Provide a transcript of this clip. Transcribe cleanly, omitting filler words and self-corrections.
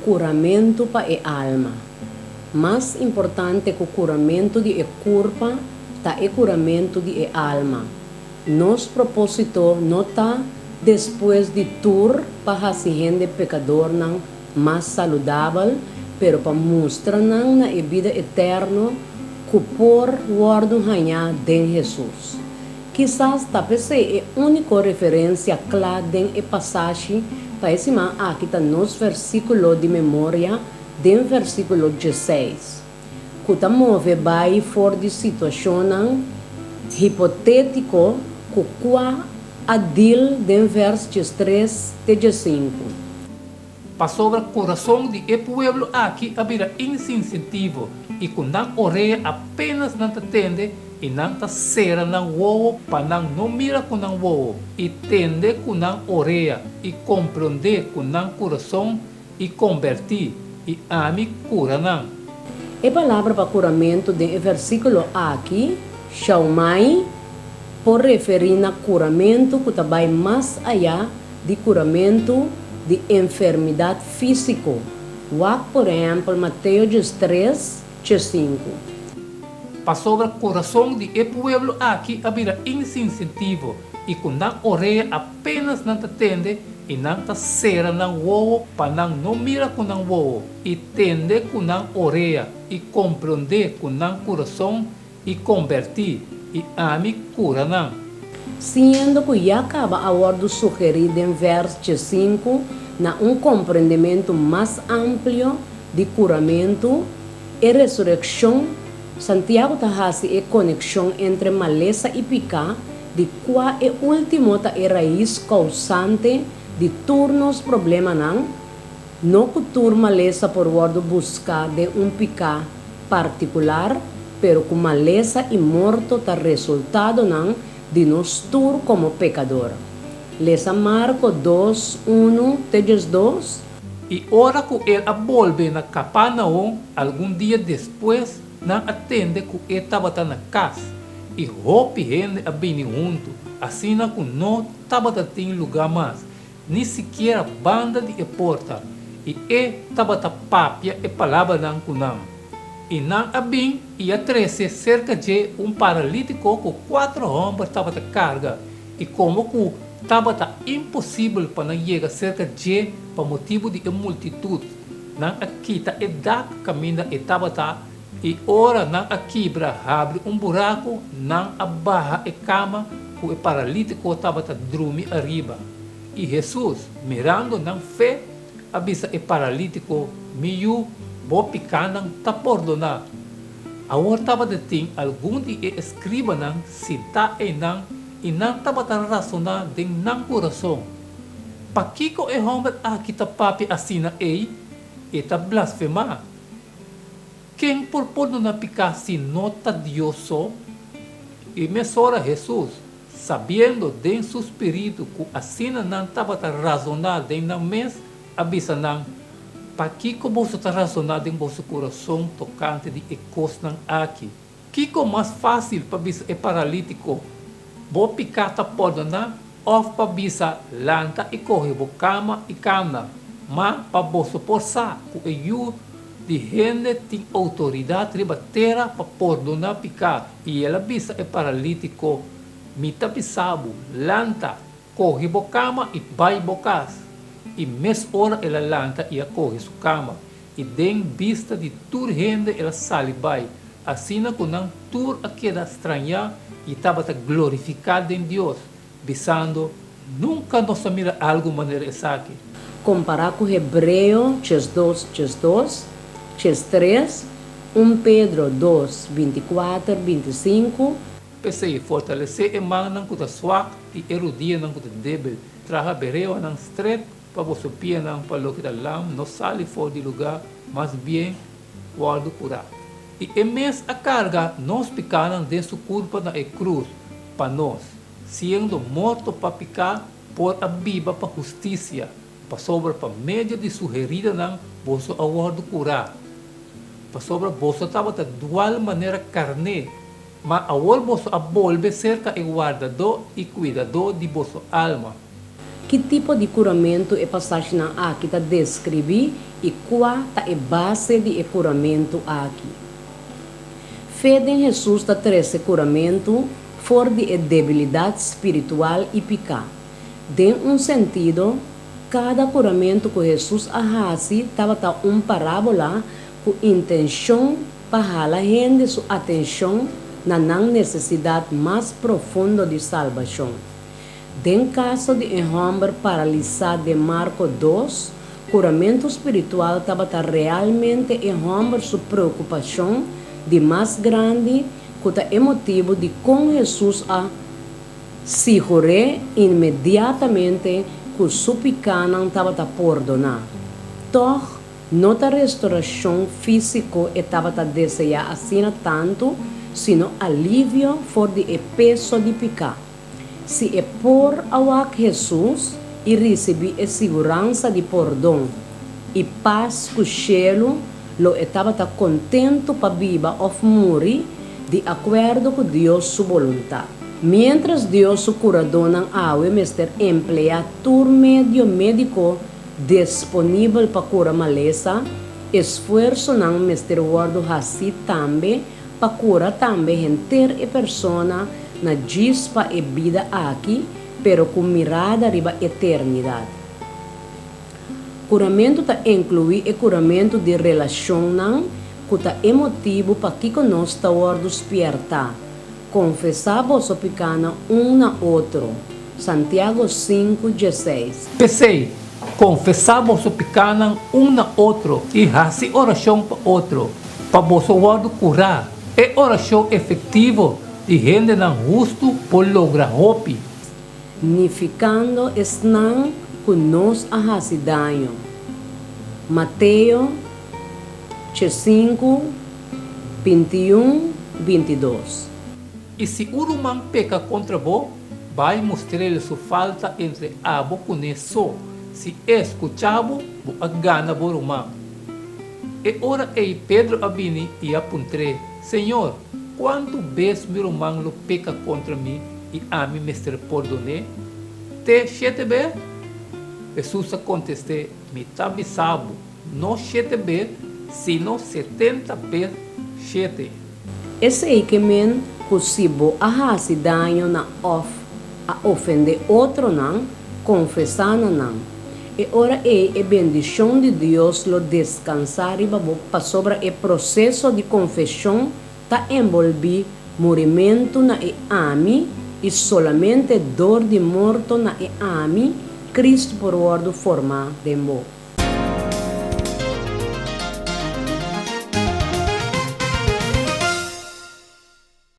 Kuramentu pa e alma. Mas importante ku kuramentu di e kurpa ta e kuramentu di e alma. Nos propósito no ta, despues di tur, pa hasi hende pekadornan mas saludabel, pero pa mustra nan na e bida eterno ku por wòrdu hañá den Hesus. Kisas ta p'esei e úniko referensia kla den e pasashi pa e siman aki ta nos versíkulo di memoria den versíkulo dieseis, ku ta move bai for di situashonnan hipotétiko ku kua a dil den vèrs diestres te diesinku. Pasobra kurason di e pueblo aki a bira insinsitivo, i ku nan orea apenas nan ta tende, i nan ta sera nan wowo pa nan no mira ku nan wowo, i tende ku nan orea, i komprondé ku nan kurason, i kombertí, i ami kura nan. E palabra pa kuramentu den e versíkulo aki, shaumai, por referí na kuramentu ku ta bai mas ayá di kuramentu di enfermidat físiko, wak por ehèmpel Mateo 13, 5. Pasobra kurason di e pueblo aki a bira insinsitivo, i ku nan orea apenas nan ta tende, i nan ta sera nan wowo pa nan no mira ku nan wowo, i tende ku nan orea, i komprondé ku nan kurason, I kombertí, i ami kura nan. Siendo ku ya kaba a wòrdu sugerí den vèrs 15 na un komprendementu mas amplio di kuramentu, e resurekshon, Santiago ta hasi e konekshon entre malesa i piká, di kua e último ta e rais kousante di tur nos problemanan, No ku tur malesa por wòrdu buská den un piká partikular, pero ku malesa i morto ta resultadonan di nos tur komo pekador. Lesa Marko dos, unu te 12. I ora ku el a bolbe na Kaparnaum algun dia despues, nan a tende ku e tabata na kas, i hopi hende a bini huntu, asina ku no tabata tin lugá mas, ni sikiera banda di e porta, i e tabata papia e palabranan ku nan. I nan a bin i a trese serka dje un paralítiko ku kuater hòmber tabata karga, i komo ku tabata imposibel pa nan yega serka dje pa motibu di e multitut, nan a kita e dak kaminda e tabata, i ora nan a kibra habri un buraku, nan a baha e kama ku e paralítiko tabata drumi ariba. I Hesus, mirando nan fe, a bisa e paralítiko, Mi yu, bo pikánan ta pordoná. Awor tabata tin algun di e eskribanan sintá einan i nan tabata rasoná den nan kurason, Pakiko e hòmber aki ta papia asina ei? E ta blasfemá! Ken por pordoná piká si no ta Dios so? I mesora Hesus, sabiendo den su spiritu ku asina nan tabata razoná den nan mes, a bisa nan, Pakiko boso ta razoná den boso kurason tokante di e kosnan aki? Kiko mas fásil pa bisa e paralítiko, Bo piká ta pordoná, òf pa bisa, Lanta i kohe bo kama i kana? Ma pa boso por sa ku e Yu di hende tin outoridat riba tera pa pordoná piká, i el a bisa e paralítiko, Mi ta bisa bo, Lanta, kohe bo kama i bai bo kas. I mes ora el a lanta i a kohe su kama. I den bista di tur hende el a sali bai, asina ku nan tur a keda strañá i tabata glorifiká den Dios, bisando, Nunka nos a mira algu manera esaki. Kompará ku Hebreo 12 12, 13, 1 Pedro 2, 24, 25. P'esei, fortalesé e mannan ku ta swak i e rudianan ku ta débil. Traha bereonan stret Pa boso pianan pa loke ta lam no sali for di lugá, mas bien wòrdu kurá. I e mes a karga nos pikánan den su kurpa na e krus pa nos, siendo morto pa piká, por a biba pa hustisia, pasobra pa medio di su heridanan boso a wòrdu kurá. Pasobra boso tabata dual manera karné, ma awor boso a bolbe serka e Wardadó i Kuidadó di boso alma. Ki tipo di kuramentu e pasashinan aki ta deskribí I kua ta e base di e kuramentu aki? Fe den Hesus ta trese kuramentu for di e debilidat spiritual i piká. Den un sentido, kada kuramentu ku Hesus a hasi tabata un parábola ku intenshon pa hala hende su atenshon na nan nesesidat mas profundo di salbashon. Den kaso di e hòmber paralisá den Marko dos, kuramentu spiritual tabata realmente e hòmber su preokupashon di mas grandi ku ta e motibu dikon Hesus a sigur'é inmediatamente ku su pikánan tabata pordoná. Tòg, no ta restorashon físiko e tabata deseá asina tantu, sino alivio for di e peso di piká. Si e por a wak Hesus i risibí e siguransa di pordon i pas ku shelu, lo e tabata kontentu pa biba òf muri di akuerdo ku Dios su boluntat. Miéntras Dios su kuradónan awe mester empleá tur medio médiko disponibel pa kura malesa, esfuersonan mester wòrdu hasí tambe pa kura tambe henter e persona na djis pa e bida aki, pero ku mirada riba eternidat. Kuramentu ta inkluí e kuramentu di relashonnan ku ta e motibu pakiko nos ta wòrdu spièrtá, Konfesá boso pikánan un na otro, Santiago sinku, dieseis. P'esei, konfesá boso pikánan un na otro i hasi orashon pa otro, pa boso wòrdu kurá. E orashon efektivo di hendenan hustu por logra hopi. Nifikando esnan ku nos a hasi daño. Mateo 5, 21, 22. I si un ruman peka kontra bo, bai mustr'el su falta entre abo kuné so. Si e skucha bo, bo a gana bo ruman. E ora ei Pedro a bini i a puntr'é, Señor, kuantu bes mi ruman lo peka kontra mi i ami mester pordon'é? Te shete bes? Hesus a kontest'é, Mi ta bisa bo, no shete bes, sino setenta bes shete. Esei ke men ku si bo a hasi daño na òf a ofendé otronan, konfesá na nan. E ora ei e bendishon di Dios lo deskansá riba bo pasobra e proseso di konfeshon ta enbolbí murimentu na e ami i solamente dor di morto na e ami Kristu por wòrdu formá den bo.